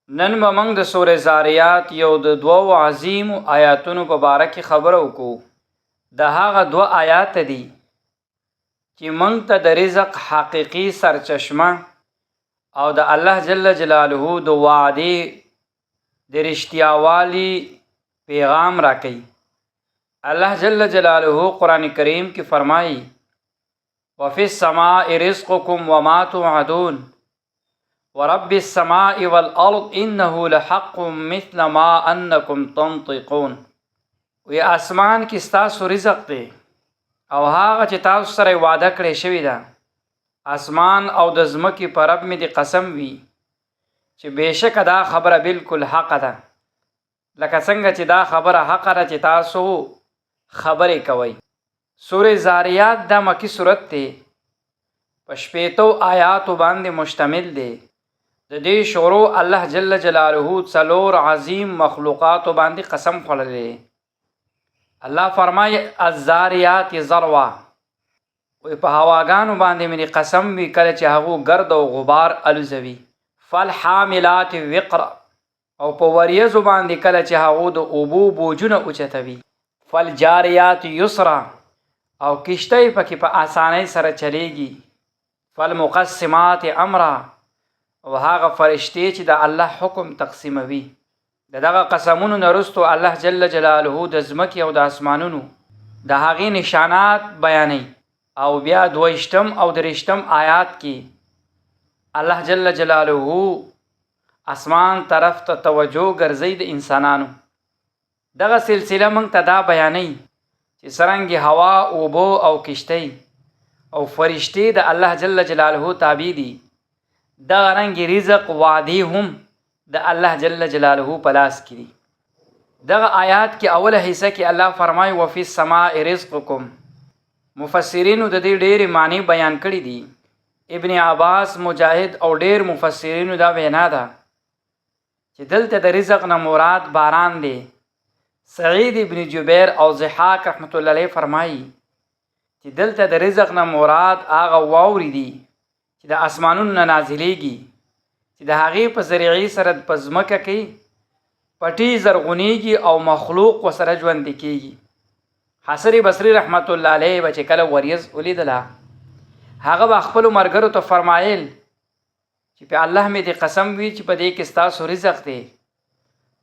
نن به موږ د سورې زاریات یو د دوو عظیمو آیاتونو په باره کې خبره وکړو. د هغه دوه آیات دي چې موږ ته د رزق حقیقي سرچشمه او د الله جل جلاله د وعدې د رښتیاوالي پیغام راکوي. الله جل جلاله قرآن کریم کې فرمایي: وفي السماء رزقكم وما توعدون ورب السماء والارض انه لحق مثل ما انکم تنطقون. وی اسمان کې ستاسو رزق دی او هغه چې تاسو سره وعده کړې شوې ده. اسمان او د ځمکې په رب مې دې قسم وي چې بېشکه دا خبره بالکل حق ده، لکه څنګه چې دا خبره حق ده چې تاسو خبرې کوئ. سورې زاریات دا مکی سورت دی، په 60 آیاتو باندې مشتمل دی. د دې شروع الله جل جلاله څلور عظیم مخلوقاتو باندې قسم خوړلی. الله فرمایي: الزاریات ذروا. وی په هواګانو باندې مې قسم وي کله چې هغو ګرد او غبار الوزوي. فالحاملات وقرا، او په وریځو باندې کله چې هغو د اوبو بوجونه اوچتوي. فالجاریات یسرا، او کشتۍ پکې په اسانۍ سره چلیږي. فالمقسمات امرا، او هغه فرشتې چې د الله حکم تقسیموي. د دغه قسمونو نه وروسته الله جل جلاله د ځمکې او د اسمانونو د هغې نشانات بیانوي. او بیا 22 او 23 آیات کې الله جل جلاله اسمان طرف ته توجه ګرځي د انسانانو. دغه سلسله موږ ته دا بیانوي چې څرنګه هوا، اوبو او کشتۍ او فرشتې د الله جل جلاله تابع دي، دغه رنګ رزق وعدې هم د الله جل جلاله په لاس کې دي. دغه آیات کې اوله حصه کې الله فرمایي: وفي السماء رزقکم. مفسرینو د دې ډېرې معنی بیان کړې دي. ابن عباس، مجاهد او ډېر مفسرینو دا وینا ده چې دلته د رزق نه مراد باران دی. سعید ابن جبیر او ضحاک رحمت الله علیه فرمایي چې دلته د رزق نه مراد هغه واورې دي چې د اسمانونو نه نازلېږي، چې د هغې په ذریعې سره په ځمکه کې پټي زرغونېږي او مخلوق ورسره ژوندي کېږي. حسن بصري رحمت الله علیه به چې کله وریځ ولیدله، هغه به خپلو ملګرو ته فرمایل چې په الله مې دې قسم وي چې په دې کې ستاسو رزق دی،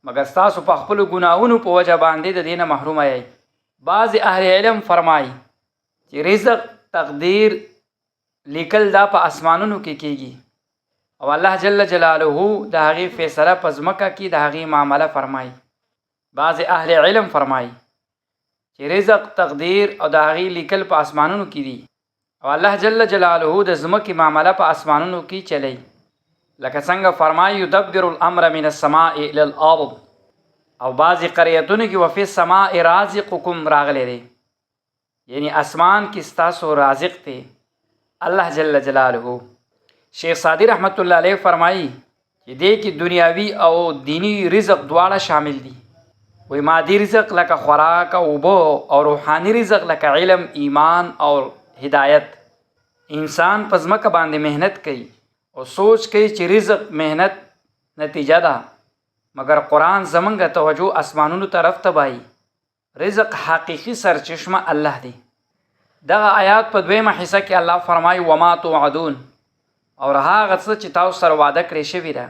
مګر ستاسو په خپلو ګناهونو په وجه باندې د دې نه محرومه یئ. بعضې اهل علم فرمایي چې رزق تقدیر لیکل دا په اسمانونو کې کیږي او الله جل جلاله د هغې فیصله په ځمکه کې د هغې معامله فرمایي. بعضې اهل علم فرمایي چې رزق تقدیر او د هغې لیکل په اسمانونو کې دي او الله جل جلاله د ځمکې معامله په اسمانونو کې چلی، لکه څنګه فرمایي: یدبر الامر من السماء الی الارض. او بعضې قریتونو کې وفي السماء رازقکم راغلی دی، یعنی اسمان کې ستاسو رازق دی الله جل جلاله. شیخ سعدي رحمت الله علیه فرمایي چې دې کې دنیاوي او دیني رزق دواړه شامل دي. وی مادي رزق لکه خوراک او اوبه، او روحاني رزق لکه علم، ایمان او هدایت. انسان په ځمکه باندې محنت کوي او سوچ کوي چې رزق محنت نتیجه ده، مګر قرآن زمونږ توجه اسمانونو طرف ته بایي. رزق حقیقي سرچشمه الله دی. دغه آیات په دویمه حصه کې الله فرمایي: وما توعدون، او هغه څه چې تاسو سره وعده کړې شوې ده.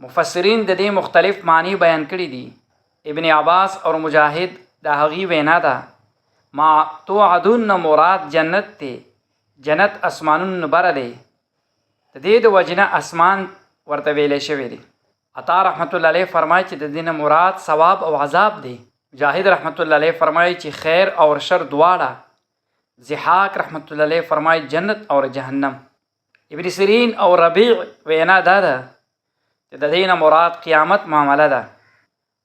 مفسرین د دې مختلف معنی بیان کړي دي. ابن عباس او مجاهد د هغې وینا ده ما توعدون نه مراد جنت دی، جنت اسمانونو نه بره دی، د دې د وجې نه اسمان ورته ویلی شوی دی. عطا رحمت الله علیه فرمایي چې د دې نه مراد ثواب او عذاب دی. مجاهد رحمت الله علیه فرمایي چې خیر او شر دواړه. ضحاک رحمت الله علیه فرمایي جنت او جهنم. ابن سیرین او ربیع وینا دا ده چې د دې نه مراد قیامت معامله ده،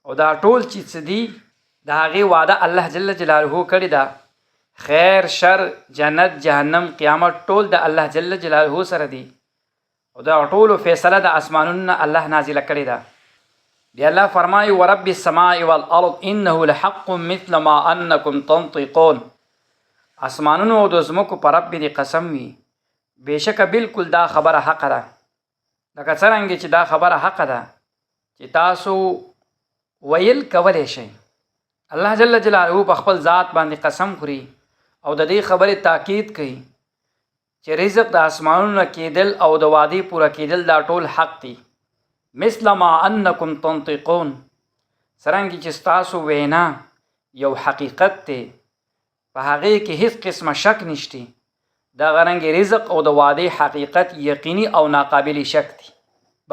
او دا ټول چې څه دي د هغې وعده الله جل جلاله کړې ده. خیر، شر، جنت، جهنم، قیامت ټول د الله جل جلاله سره دي، او دا ټولو فیصله د اسمانونو نه الله نازله کړې ده. بیا الله فرمایي: ورب السماء والارض انه لحق مثل ما انکم تنطقون. اسمانونو او د ځمکو په رب دې قسم وي، بېشکه بالکل دا خبره حقه ده، لکه څرنګه چې دا خبره حقه ده چې تاسو ویل کولی شئ. الله جل جلاله په خپل ذات باندې قسم خوري او د دې خبرې تاکید کوي چې رزق د اسمانونو نه کېدل او د وعدې پوره کېدل دا ټول حق دي. مثل ما انکم تنطقون، څرنګه چې ستاسو وینا یو حقیقت دی، په هغې کې هیڅ قسمه شک نشته، دغه رنګ رزق او د وعدې حقیقت یقیني او ناقابل شک دی.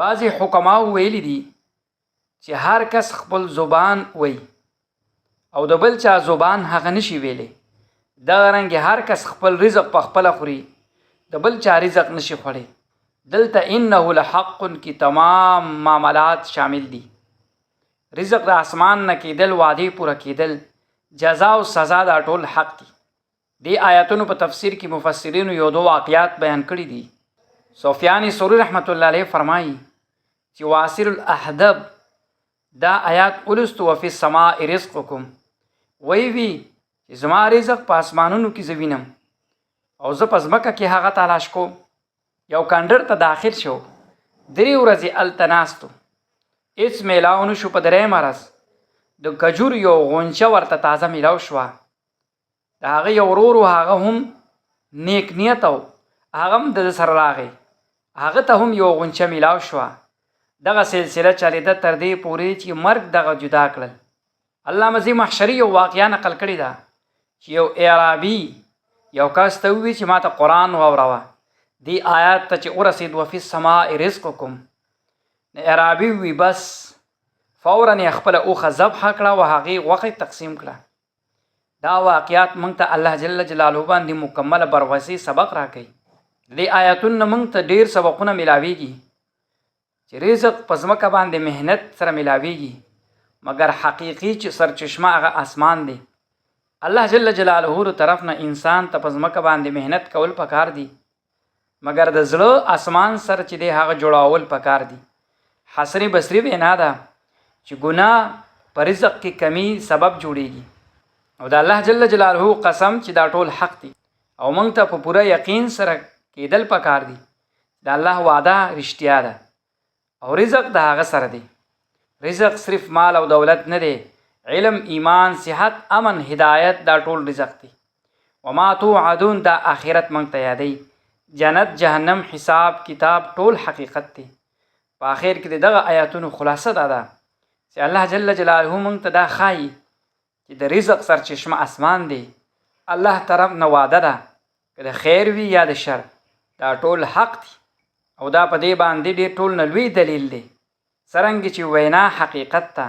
بعضې حکماو ویلي دي چې هر کس خپل زبان وایي او د بل چا زبان هغه نشي ویلی، دغه رنګ هر کس خپل رزق په خپله خوري، د بل چا رزق نشي خوړی. دلته انه لحق کې تمام معاملات شامل دي. رزق د اسمان نه کېدل، وعدې پوره کېدل، جزا او سزا دا ټول حق دي. دې آیاتونو په تفسیر کې مفسرینو یو دوه واقعات بیان کړي دي. سفیان ثوری رحمت الله علیه فرمایي چې واصل الاحدب دا آیات ولستو وفي السماء رزقکم، وی وی چې زما رزق په اسمانونو کې زه وینم او زه په ځمکه کې هغه تلاش کوم. یو کنډر ته داخل شو، 3 ورځې هلته ناست و، هېڅ میلاو نه شو. په درېیمه ورځ د کجور یو غونچه ورته تازه میلاو شوه. د هغه یو ورور و، هغه هم نیک نیت و، هغه هم د ده سره راغی، هغه ته هم یو غونچه میلاو شوه. دغه سلسله چلېده تر دې پورې چې مرګ دغه جدا کړل. علامه زمخشري یو واقعه نقل کړې ده چې یو اعرابي یو کس ته وویل چې ما ته قرآن واوروه. دې آیات ته چې ورسېد وفي السماء رزقکم، نو اعرابي ووی بس فوراً یې خپله اوښه ذبح کړه او هغې غوښه یې تقسیم کړه. دا واقعات موږ ته الله جل جلاله باندې مکمله بروسې سبق راکوي. دې آیاتونو نه موږ ته ډېر سبقونه میلاویږي چې رزق په ځمکه باندې محنت سره میلاویږي، مګر حقیقي چې سرچشمه هغه اسمان دی. الله جل جلاله له طرف نه انسان ته په ځمکه باندې محنت کول پکار دي، مګر د زړه اسمان سره چې دی هغه جوړول پکار دي. حسن بصري وینا ده چې ګناه په رزق کې کمی سبب جوړیږي، او د الله جل جلاله قسم چې دا ټول حق دي او موږ ته په پوره یقین سره کېدل پکار دي. د الله وعده رښتیا ده او رزق د هغه سره دی. رزق صرف مال او دولت نه دی، علم، ایمان، صحت، امن، هدایت دا ټول رزق دی. وما توعدون دا آخرت موږ ته یادوي. جنت، جهنم، حساب کتاب ټول حقیقت دی. په آخر کې دغه آیاتونو خلاصه دا ده چې الله جل جلاله موږ ته دا ښایي چې د رزق سرچشمه اسمان دی، الله طرف نه وعده ده، که د خیر وي یا د شر، دا ټول حق دی. او دا په دې باندې ډېر ټول نه لوی دلیل دی. څرنګه چې وینا حقیقت ته،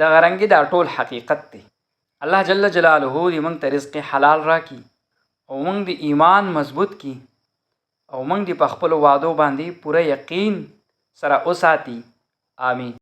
دغه رنګې دا ټول حقیقت دی. الله جل جلاله دې موږ ته رزق حلال راکړي او موږ دې ایمان مضبوط کړي او موږ دې په خپلو وعدو باندې پوره یقین سره وساتي. آمین.